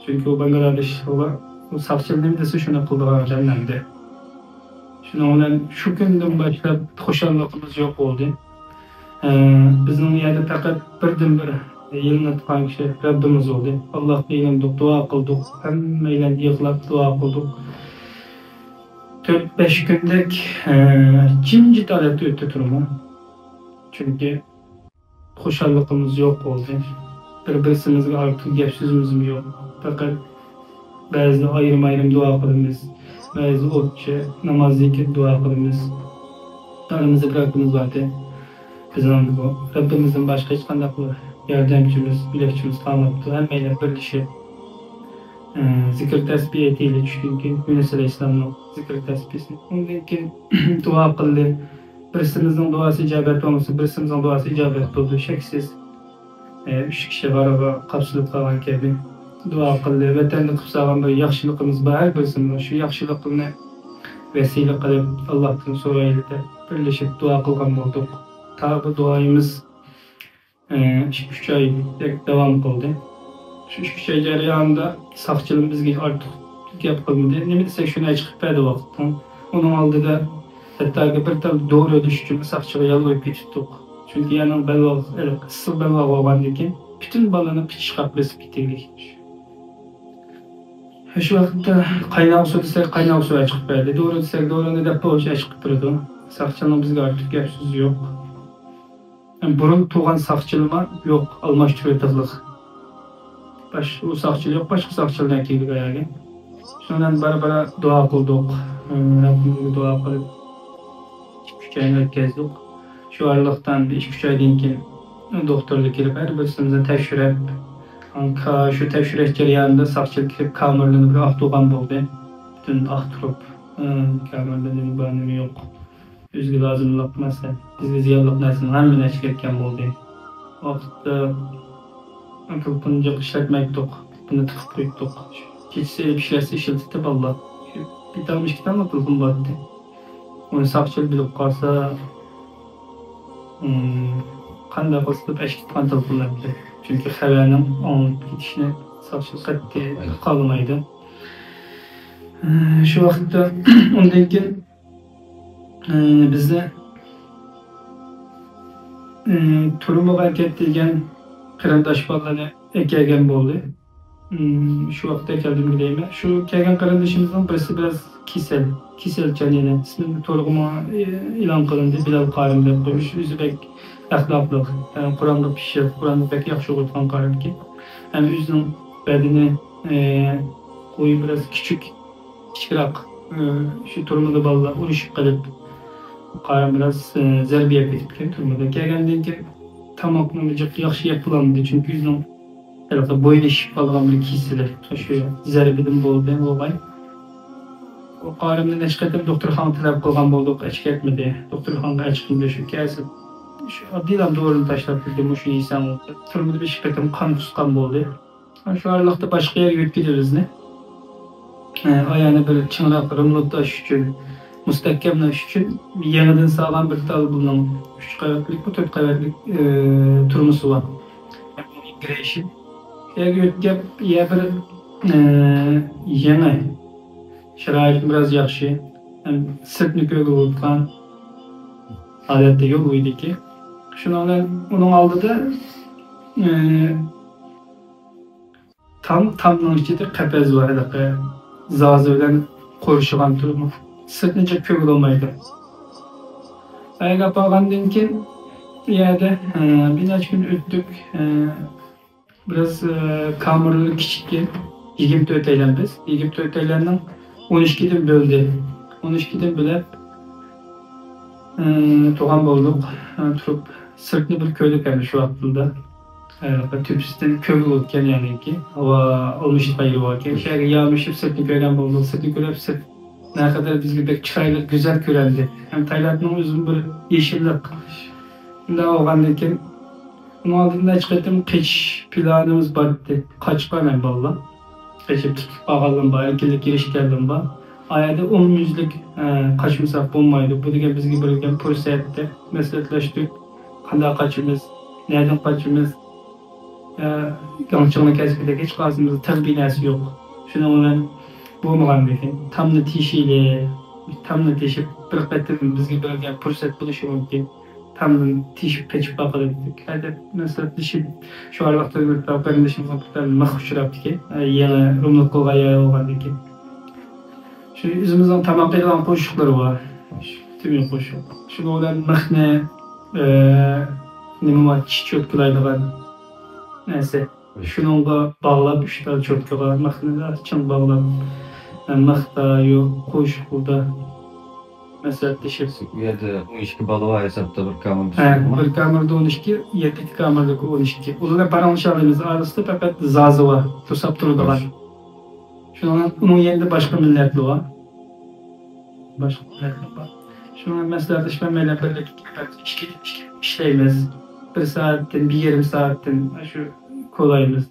چۈنكى ئۇ بەنگلادېشلىقلار، ئۇ ساقچى نېمە دېسە، شۇنى قىلىدىغان ئادەم ئەمدى. شۇنىڭ بىلەن شۇ كۈندىن باشلاپ خۇشاللىقىمىز يوق بولدى. ئى، بىزنىڭ يەردە پەقەت بىردىنبىر يېلىنىدىغان كىشى رەببىمىز بولدى. ئاللاھقا يېلىندۇق، دۇئا قىلدۇق. ھەممەيلەن يىغلاپ دۇئا قىلدۇق. تۆت، بەش كۈندەك، ئى، جىمجىت ھالەتتە ئۆتتى تۈرمە. چۈنكى خۇشاللىقىمىز يوق بولدى. بىر-بىرسىمىزگە ئارتۇق گەپ سۆزىمىزمۇ يوق. پەقەت بەزىدە ئايرىم-ئايرىم دۇئا قىلىمىز، بەزىدە ئوتچە ناماز زىكىر دۇئا قىلىمىز. ئارىمىزدا بىر ئاكىمىز باردى. بىزنىڭ بۇ رەببىمىزدىن باشقا ھېچقانداق بىر ياردەمچىمىز، يۆلەكچىمىز قالماپتۇ. ھەممەيلەن بىرلىشىپ، ئى، زىكىر تەسبىھ ئېيتىلدى چۈشتىن كېيىن، يۇنۇس ئەلەيھىسسالامنىڭ زىكىر تەسبىھىسىنى. ئۇندىن كېيىن دۇئا قىلدى. بىرسىمىزنىڭ دۇئاسى ئىجابەت بولمىسا، بىرسىمىزنىڭ دۇئاسى ئىجابەت بولىدۇ، شەكسىز. ئە، ئۈچ كىشى غارغا قاپسىلىپ قالغان كەبى دۇئا قىلدى. ۋەتەندە قىلىپ سالغان بىر ياخشىلىقىمىز بار، ھەر بىرسىمىزنىڭ شۇ ياخشىلىقىنى ۋەسىلە قىلىپ، ئاللاھتىن سورايلى دەپ بىرلىشىپ دۇئا قىلغان بولدۇق. تا بۇ دۇئايىمىز، ئە، ئىككى، ئۈچ ئايدەك داۋام قىلدى. شۇ ئىككى، ئۈچ ئاي جەريانىدا ساقچىلار بىزگە ئارتۇق گەپ قىلمىدى. نېمە دېسەك، شۇنى ئەچىقىپ بەردى ۋاقىتتا. ئۇنىڭ ئالدىدا ھەتتاكى بىر تال دورا ئېلىش ئۈچۈن ساقچىغا يالۋۇرۇپ كېتىپتۇق. چۈنكى يەنىڭ بەلباغ، ئىسسىق بەلباغ بولغاندىن كېيىن پۈتۈن بالىنى قىچىشقاق بېسىپ كېتەيلىك. شۇ ۋاقىتتا قايناق سۇ دېسەك، قايناق سۇ ئەچىقىپ بەردى. دورا دېسەك، دورىنى دەپ بولۇش ئەچىقىپ بېرىدۇ. ساقچىنىڭ بىزگە ئارتۇق گەپ سۆزى يوق. بۇرۇن تۇغان ساقچىلىما يوق، ئالماشتۇرۇۋېتىقلىق. باش-، ئۇ ساقچىلار يوق، باشقا ساقچىلار كەلدى ئۇ يەرگە. شۇنىڭ بىلەن بارا-بارا دۇئا قىلدۇق. رەببىمىزگە دۇئا قىلىپ، ئىككى-ئۈچ ئاينى ئۆتكەزدۇق. شۇ ئارىلىقتا بىر ئىككى-ئۈچ ئايدىن كېيىن دوختۇرلار كېلىپ، ھەر بىرسىمىزنى تەكشۈرۈپ، شۇ تەكشۈرۈش جەريانىدا ساقچىلار كېلىپ، كامېرىلىرىنى بىر ئاختۇرغان بولدى. پۈتۈن ئاختۇرۇپ، كامېرىدا نېمە بار، نېمە يوق. ئۆزىگە لازىملىق نەرسە، بىزگە زىيانلىق نەرسىنىڭ ھەممىنى ئەچىپ كەتكەن بولدى. ۋاقىتتا تېلېفوننى جىق ئىشلەتمەيتتۇق، تېلېفوننى تىقىپ قويۇپتۇق. كېچىسى ئېلىپ ئىشلەتسە ئىشلىتىپتۇ بالىلار. بىر تال ئىككى تاللا تېلېفون بارتتى. ئۇنى ساقچىلار بىلىپ قالسا، ئىم، قانداق قىلسا دەپ ئەچىپ كەتكەن تېلېفونلار ئىدى. چۈنكى خەۋەرنىڭ ئاڭلىنىپ كېتىشىنى ساقچىلار قەتئىي خالىمايدۇ. ئى، شۇ ۋاقىتتا ئۇندىن كېيىن، ئى، بىزنى، ئى، تۈرمىگە ئەكەتتى دېگەن قېرىنداش بالىلارنى ئەكەلگەن بولدى. ئى، شۇ ۋاقىتتا كەلدىمگە دەيمەن. شۇ كەلگەن قېرىندىشىمىزنىڭ بىرسى بىراز كېسەل، كېسەلچان يەنە. ئىسمى تورغىمۇ، ئى، ئېلان قىلىندى، بىلال قارىم دەپ قويۇش. ئۆزى بەك ئەخلاقلىق، ئى، قۇرئانغا پىششىق، قۇرئاننى بەك ياخشى ئوقۇيدىغان قارىمكەن. ھەم ئۆزىنىڭ بەدىنى، ئى، بويى بىراز كىچىك، كىچىكراق، ئى، شۇ تۈرمىدە بالىلار ئۇرۇشۇپ قېلىپ، قارىم بىراز، ئى، زەربە يەپ كېتىپتىكەن تۈرمىدە. كەلگەندىن كېيىن تاماقنى جىق ياخشى يەپ بولالمىدى، چۈنكى ئۆزىنىڭ ھېلىقى بوينى شىشىپ قالغان بىر كېسىلى، شۇ زەربىدىن بولدى بولغاي. ئۇ قارىمنى نەچچە قېتىم دوختۇرخانىغا تەلەپ قىلغان بولدۇق، ئەچىكەتمىدى. دوختۇرخانىغا ئەچىقمىدى، شۇ كەسىپ، شۇ ئاددىيلا دورىنى تاشلاپ بېرىدۇ، مۇشۇنى يېسەڭ. تۈرمىدە بىر ئىككى قېتىم قان قۇسقان بولدى. شۇ ئارىلىقتا باشقا يەرگە يۆتكىدى بىزنى. ئاياغنى بىر چىڭراق رېمونتلاش ئۈچۈن، مۇستەھكەملەش ئۈچۈن يېڭىدىن سالغان بىر تال بۇنىڭ ئۈچ قەۋەتلىكمۇ، تۆت قەۋەتلىك، ئى، تۈرمىسى بار. گرېشىن. يەرگە يۆتكەپ، يە بىر، ئى، يېڭى، شارائىتى بىراز ياخشى، ھەم سىرتنى كۆرگىلى بولىدىغان ھالەتتە يول بويىدىكى. شۇنىڭ بىلەن ئۇنىڭ ئالدىدا، ئى، تام، تامنىڭ ئىچىدە قەپەس بار، ھېلىقى زازا بىلەن قورشىغان تۇرۇپ، سىرتنى جىق كۆرگىلى بولمايدۇ. ئەگەر بارغاندىن كېيىن، ئۇ يەردە، ئە، بىر نەچچە كۈن ئۆتتۇق. ئە، بىراز، ئە، كامېرلىرى كىچىككەن، يىگىرمە تۆتەيلەن بىز. يىگىرمە تۆتەيلەننىڭ ئون ئىككىدىن بۆلدى. ئون ئىككىدىن بۆلۈپ، ئە، تۇرغان بولدۇق. ئە، تۇرۇپ، سىرتنى بىر كۆردۇق ئەمدى شۇ ۋاقىتتا. ئە، تۆپىسىدىن كۆرگىلى بولىدىكەن، يەنىكى ھاۋا ئالمىشىدىغان يېرى باركەن. شۇ يەرگە يامىشىپ سىرتنى كۆرگەن بولدۇق. سىرتنى كۆرۈپ، سىرت نەقەدەر بىزگە بەك چىرايلىق، گۈزەل كۆرۈندى. ھەم تايلاندنىڭ ئۆزىمۇ بىر يېشىللىق. شۇنداق بولغاندىن كېيىن، ئۇنىڭ ئالدىدا نەچچە قېتىم قېچىش پىلانىمىز بار ئىدى. قاچقان ھەم بالىلار. قېچىپ تۇتۇپ قالغانلىرىم بار، ئەركىنلىككە ئېرىشكەنلىرىم بار. ئايەردە ئومۇميۈزلۈك، ئە، قاچمىساق بولمايدۇ. بۇ دېگەن بىزگە بېرىلگەن پۇرسەت دەپ مەسلىھەتلەشتۇق. قانداق قاچىمىز، نەدىن قاچىمىز؟ ئە، گاڭچىڭلىق كەسپىدەك ھېچ قايسىمىزدا تېخى بىر نەرسە يوق. شۇنىڭ بىلەن بولمىغاندىكىن، تامنى تېشىيلى، تامنى تېشىپ، بىر قېتىم بىزگە بېرىلگەن پۇرسەت بولۇشى مۇمكىن. تامدىن تېشىپ قېچىپ باقىلى دېدۇق. ھەدەپ مەسلىھەتلىشىپ، شۇ ئارىلىقتا بىر قېرىندىشىمىزنىڭ بىر مىخ ئۇچراپتىكەن. يېڭى رېمونت قىلغان يەر بولغاندىكىن. شۇ ئۆزىمىزنىڭ تاماق يەيدىغان قوشۇقلىرى بار. شۇ تۈمۈ قوشۇق. شۇنىڭ بىلەن مىخنى، ئە، نېمە بار، چىش چوتكىلايدىغان نەرسە. شۇنىڭغا باغلاپ، ئۈچ تال چوتكىغا مىخنى چىڭ باغلاپ، مىختا، يو-، قوشۇقلىدا مەسلىھەتلىشىپ. ئۇ يەردە ئون ئىككى بالا بار ھېسابتا بىر كامېردا ھە، تۇرىدۇ. بىر كامېردا ئون ئىككى، يەتتە كامېردىكى ئون ئىككى. ئۇلار بىلەن پاراڭلىشالايمىز. ئارىسىدا پەقەت زازا بار، توساپ تۇرىدىغان. شۇنىڭ، ئۇنىڭ يېنىدا باشقا مىللەتلەر بار. باشقا مىللەتلەر بار. شۇنىڭ مەسلىھەتلىشىپ، مەيلى بىرلىككە ئىككى، ئىككى ئىشلەيمىز. بىر سائەتتىن، بىر يېرىم سائەتتىن شۇ كولايمىز.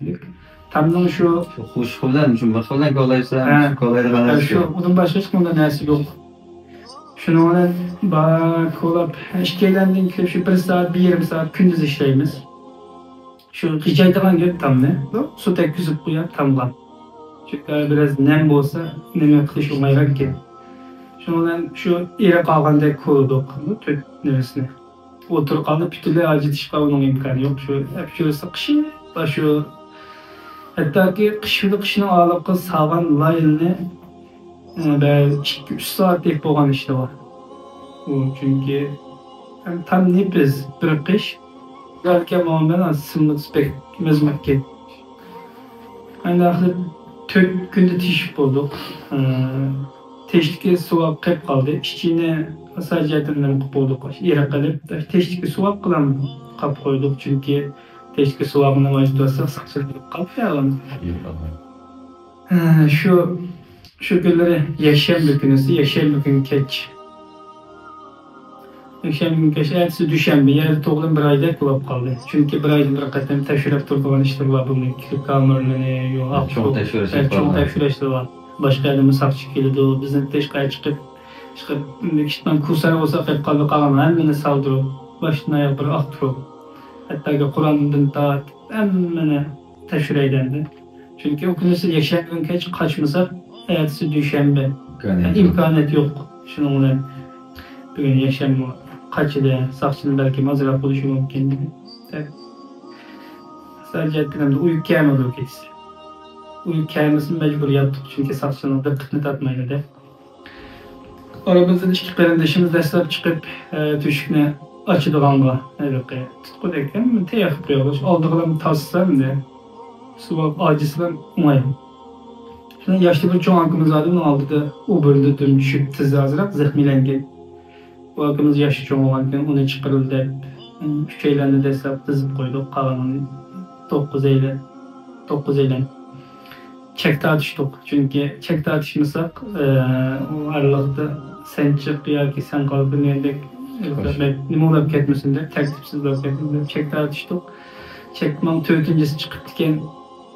تامنىڭ شۇ شۇ قوشۇق بىلەن، شۇ مىخ بىلەن كولايسا، ھە. شۇ كولايدىغان ھە، نەرسە شۇ يوق. ئۇنىڭ باشقا ھېچقانداق نەرسە يوق. شۇنىڭ بىلەن بار كولاپ، ئىككىيلەندىن كېلىپ شۇ بىر سائەت، بىر يېرىم سائەت كۈندۈز ئىشلەيمىز. شۇ غىجايدىغان گەپ تامنى. سۇ تەگكۈزۈپ قويار تامغا. چۈنكى بىراز نەم بولسا، نېمە قىلىش ئوڭايراق ئىكەن. شۇنىڭ بىلەن شۇ ئېرىپ قالغاندەك كولىدۇق، تۆت نېمىسىنى. ئولتۇرۇپ قالدى، پۈتۈنلەي ئاجرىتىشقا ئۇنىڭ ئىمكانى يوق. شۇ ئەپچۈرسە قىشىپ، شۇ ھەتتاكى قىش، قىشنىڭ ئالدىقى ساغان لايىنى، ئە، بەلكى ئىككى، ئۈچ سائەت دەپ بولغان ئىشلار بار. ئۇ چۈنكى ھەم تام نېپىز، بىر قىش، بىرەركەن ماڭىمەن، سىملىق بەك مەزمۇت ئىكەن. ئەمدى ئاخىرى تۆت كۈندە تېشىپ بولدۇق. ئە، تېشىدىكى سوۋاب قېلىپ قالدى. ئىچىنى ساجەتىندىن قىلىپ بولدۇق. ئېرىق قىلىپ، تېشىدىكى سوۋاب قىلام قاپ قويدۇق. چۈنكى تېشىدىكى سوۋابنى ئاجرىتىۋەتسەق، ساقچىلىق قىلىپ قالدى يا. ئە، شۇ، شۇ كۈنلىرى يەكشەنبە كۈنىسى، يەكشەنبە كۈنى كەچ. يەكشەنبە كۈنى كەچ، ئەتىسى دۈشەنبە، يەنە توغرىدىن بىر ئايدەك بولۇپ قالدى. چۈنكى بىر ئايدىن بىر قېتىم تەكشۈرۈپ تۇرىدىغان ئىشلار بار بۇنى. كامېرلىرىنى، يو، چوڭ تەكشۈرۈش، چوڭ تەكشۈرۈشلەر بار. باشقا يەردىن بىر ساقچى كېلىدۇ، بىزنى تېشىغا چىقىپ، چىقىپ، كىشىتمەن كۇسار بولسا قېلىپ قالدى، قالغان ھەممىنى سالدۇرۇپ، باشتىن ئاياغ بىر ئاختۇرۇپ، ھەتتاكى قۇراندىن تارتىپ ھەممىنى تەكشۈرەيدۇ ئەمدى. چۈنكى ئۇ كۈنىسى يەكشەنبە كۈنى كەچ قاچمىساق، ئەتىسى دۈشەنبە. ئىمكانىيەت يوق. ئىمكانىيەت يوق. شۇنىڭ بىلەن بۈگۈن يەكشەنبە قاچىدى، ساقچىنى بەلكىم ئازراق بولۇشى مۇمكىن دېدى. ساجەتتىن ئەمدى ئۇيقۇ كەلمىدى ئۇ كېچىسى. ئۇيقۇ كەلمىسىمۇ مەجبۇر ياتتۇق، چۈنكى ساقچىنىڭ دىققىتىنى تارتمايلى دەپ. ئارىمىزدىن ئىككى قېرىندىشىمىز دەسلەپ چىقىپ، ئە، تۆشۈكنى ئاچىدىغانغا، ھېلىقى تۇتقۇدەك تەييار قىلىپ قويغاچ، ئالدىغىلام تازىسا ئەمدى سوۋاب ئاجىسىلام ئوڭاي. شۇنىڭ ياشتا بىر چوڭ ئاكىمىز بار ئىدى، ئۇنىڭ ئالدىدا ئۇ بىرىدە دۈم چۈشۈپ، تىزى ئازراق زەخىملەنگەن. بۇ ئاكىمىز ياشى چوڭ بولغانكەن، ئۇنى چىقىرىلدى دەپ، ئۈچەيلەننى دەسلەپ تىزىپ قويدۇق، قالغىنىنى توققۇزەيلەن، توققۇزەيلەن. چەك تارتىشتۇق. چۈنكى چەك تارتىشمىساق، ئە، ئۇ ئارىلىقتا سەن چىق ياكى سەن قال بىلمىگەندەك نېمە بولۇپ كەتمىسۇن دەپ، تەرتىپسىز بولۇپ كەتمىسۇن دەپ چەك تارتىشتۇق. چەكنىڭ تۆتىنچىسى چىقىپتىكەن.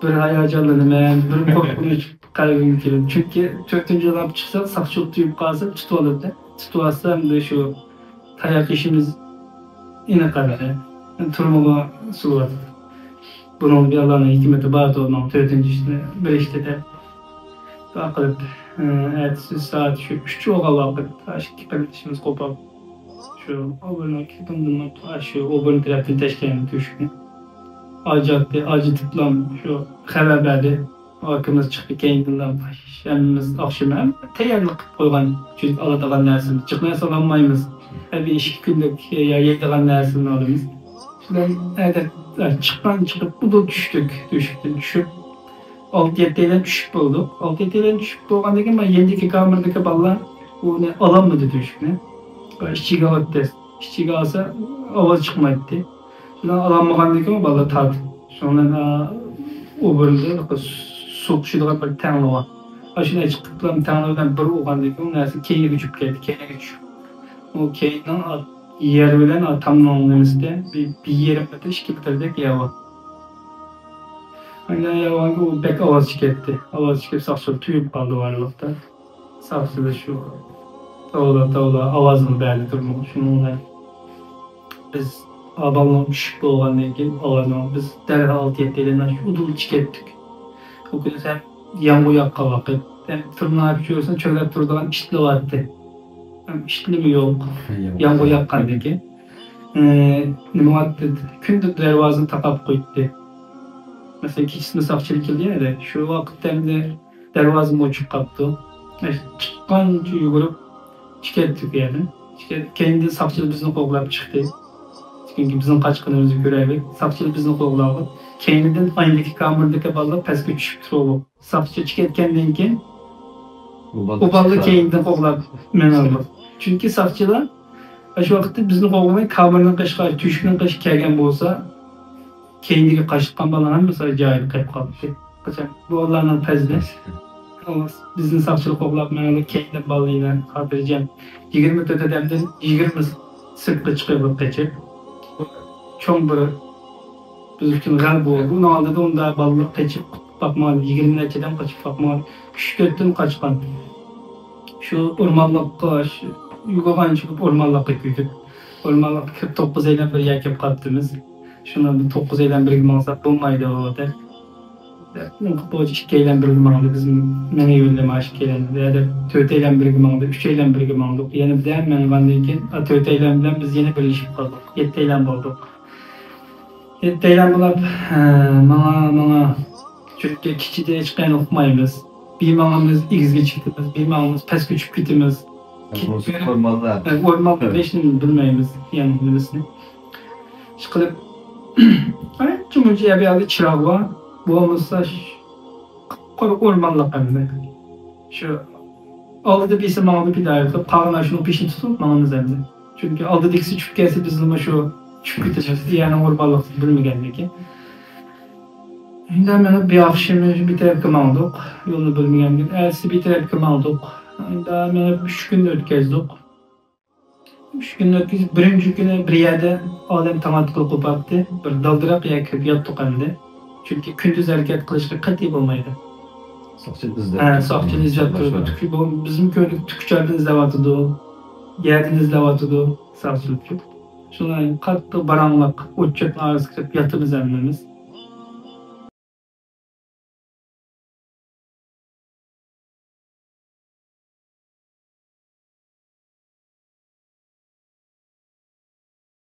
بىر ھاياجانلىنىمەن، بىر قورقۇنچ قەلبىمگە كېلىپ. چۈنكى تۆتىنچى ئادەم چىقسا، ساقچى تۇيۇپ قالسا، تۇتۇۋالىدۇ. تۇتۇۋالسا، ئەمدى شۇ تاياق يېشىمىز ئېنىق ئەمدى. تۈرمىگە سولىۋاتىدۇ. بۇنىڭ بىر ئاللانىڭ ھېكمىتى بار، ماڭا تۆتىنچى ئىشنى بېرىشتى دەپ دۇئا قىلىپ، ئەتىسى سائەت شۇ ئۈچ بولغان ۋاقىت، ئىككى قېرىندىشىمىز قوپاپ، شۇ ئوبورنىڭ كېتىمدىن شۇ ئوبورن تەرەپتىن تەشكىللەنگەن تۆشۈكنى ئاجاتتى، ئاجىتىپلام شۇ خەۋەر بەردى. ئاكىمىز چىقتى كەينىدىنلا، ھەممىمىز ئاخشىمى ھەممە تەييارلىق قىلىپ قويغان، چۈنكى ئالىدىغان نەرسىمىز، جىق نەرسە ئالالمايمىز. ھەر بىر ئىككى كۈنلۈك يەيدىغان نەرسىنى ئالىمىز. شۇنداق ئەتە چىققان، چىقىپ ئۇدۇل چۈشتۇق، تۆشۈكتىن چۈشۈپ، ئالتە يەتتەيلەن چۈشۈپ بولدۇق. ئالتە يەتتەيلەن چۈشۈپ بولغاندىن كېيىن، مانا يېنىدىكى كامېردىكى بالىلار ئۇنى ئالالمىدى تۆشۈكنى. ئىچىگە ئالاتتى. ئىچىگە ئالسا ئاۋاز چىقمايتتى. شۇنداق ئالالمىغاندىن كېيىن بالىلار تارتىپ، شۇنىڭ بىلەن، ئا، ئوبورندا سۇ قۇيىدىغان بىر تەڭلە بار. ئاشۇنى ئېچىپ قىپلا تەڭلە بىلەن بىر ئۇرغاندىن كېيىن ئۇ نەرسە كەينىگە چۈشۈپ كەتتى، كەينىگە چۈشۈپ. ئۇ كەينىنىڭ ئا-، يەر بىلەن، ئا، تامنىڭ نېمىسىدە بىر، بىر يېرىم مېتىر، ئىككى مېتىردەك يەر بار. ئاندىن يەر بارغانكىن ئۇ بەك ئاۋاز چىقىرىۋەتتى. ئاۋاز چىقىرىپ ساقچىلار تۇيۇپ قالدى بارلىقتا. ساقچىلار شۇ تاۋلا، تاۋلا ئاۋازنى بەردى تۇرمىغا. شۇنىڭ بىلەن بىز ئابالنىڭ چۈشۈپ بولغاندىن كېيىن ئاۋازنىڭ بىز دەرھال ئالتە يەتتەيلەن ئۇدۇل چىقىپ كەتتۇق. ئۇ كۈنى سەل يامغۇر ياغقان ۋاقىت. ھەم تۇرنا چۆرىسىنى چۆرەپ تۇرىدىغان ئىتلار بار ئىدى. ھەم ئىتلىمۇ يوق. يامغۇر ياغقاندىن كېيىن. ئى، نېمە بار ئىدى؟ كۈندە دەرۋازىنى تاقاپ قوياتتى. مەسىلەن، كېچىسىمۇ ساقچىلار كېلىدۇ يا، شۇ ۋاقىتتا ئەمدى دەرۋازىمۇ ئوچۇق قاپتۇ. چىققانچە يۈگۈرۈپ چىقىپ كەتتۇق يەردىن. چىقىپ كەتتۇق. كەينىدىن ساقچىلار بىزنى قوغلاپ چىقتى. چۈنكى بىزنىڭ قاچقىنىمىزنى كۆرەلىدى. ساقچىلار بىزنى قوغلاپ، كەينىدىن ئاينىدىكى كامېردىكى بالىلار پەسكە چۈشۈپ تۇرۇۋالدى. ساقچى چىقىپ كەتكەندىن كېيىن، ئۇ بالىلار كەينىدىن قوغلاپ مېڭىدۇ. چۈنكى ساقچىلار ئاشۇ ۋاقىتتا بىزنى قوغلىماي، كامېرنىڭ قېشىغا، تۆشۈكنىڭ قېشىغا كەلگەن بولسا، كەينىدىكى قاچقان بالىلار ھەممىسى جايىدا قېلىپ قالاتتى. قاچان بۇ ئاللانىڭ پەزلى. بىزنى ساقچىلار قوغلاپ ماڭىدۇ، كەينىدىن بالىلار خاتىرجەم. يىگىرمە تۆت ئادەمدىن يىگىرمە سىرتقا چىقىپ قېچىپ. چوڭ بىر بىز ئۈچۈن غەلىبە بولدى. ئۇنىڭ ئالدىدا ئۇنداق بالىلار قېچىپ باقمىغان، يىگىرمە نەچچە ئادەم قېچىپ باقمىغان. ئۈچ تۆتتىن قاچقان. شۇ ئورمانلىققا، شۇ يۈگۈرگەنچە ئورمانلىققا كىردۇق. ئورمانلىققا كىرىپ توققۇزەيلەن بىر يەر كېلىپ قاپتىمىز. شۇنىڭ بىلەن توققۇزەيلەن بىرگە ماڭساق بولمايدۇ دەپ. دەپ، بۇ ئىككىيلەن بىرگە ماڭدى، بىز مېڭىۋالدى، مانا ئىككىيلەن. يا دەپ، تۆتەيلەن بىرگە ماڭدى، ئۈچەيلەن بىرگە ماڭدۇق. يەنە بىردەم ماڭغاندىن كېيىن، ئا، تۆتەيلەن بىلەن بىز يەنە بىرلىشىپ قالدۇق. يەتتەيلەن بولدۇق. يەتتەيلەن بولۇپ، ھە، ماڭا، ماڭا. چۈنكى كېچىدە ھېچقايەرگە ئۇقمايمىز. بىر ماڭىمىز، ئېگىزگە چىقىمىز، بىر ماڭىمىز، پەسكە چۈشۈپ كېتىمىز. ئورمانلار. ھە، ئورمانلار ھېچنېمىنى بىلمەيمىز، يەنى نېمىسىنى. ئىشقىلىپ، ئانچە مۇنچە يەر، بۇ يەردە چىراغ بار، بولمىسا قۇرۇق ئورمانلىق ئەمدى. شۇ ئالدىدا بىرسى ماڭىدۇ پىدائىي قىلىپ، قالغان شۇنىڭ پېشىنى تۇتۇپ ماڭىمىز ئەمدى. چۈنكى ئالدىدىكىسى چۈشۈپ كەتسە، بىزمۇ شۇ چۈشۈپ كېتىمىز، يەرنىڭ ئورمانلىقلىقىنى بىلمىگەنلىكى. ئەمدى مېڭىپ بىر ئاخشىمى بىر تەرەپكە ماڭدۇق، يولنى بىلمىگەندىن. ئەتىسى بىر تەرەپكە ماڭدۇق. ئەمدى مېڭىپ ئۈچ كۈننى ئۆتكۈزدۇق. ئۈچ كۈننى ئۆتكۈزۈپ، بىرىنچى كۈنى بىر يەردە ئادەم تاڭ ئاتقىلى قوپارتتى. بىر دالدىراق يەرگە كىرىپ ياتتۇق ئەمدى. چۈنكى كۈندۈز ھەرىكەت قىلىشقا قەتئىي بولمايدۇ. ساقچىنى ئىزدەپ ھە، ساقچىنى ئىزدەپ تۇرۇپ، باشلاپ. تۈكى بۇ بىزمۇ كۆردۇق، تۈكى چاردىن ئىزدەۋاتىدۇ، يەردىن ئىزدەۋاتىدۇ ساقچىلار. شۇڭا قاتتىق باراڭلىق، ئوت-چۆپنىڭ ئارىسىغا كىرىپ ياتىمىز ھەممىمىز.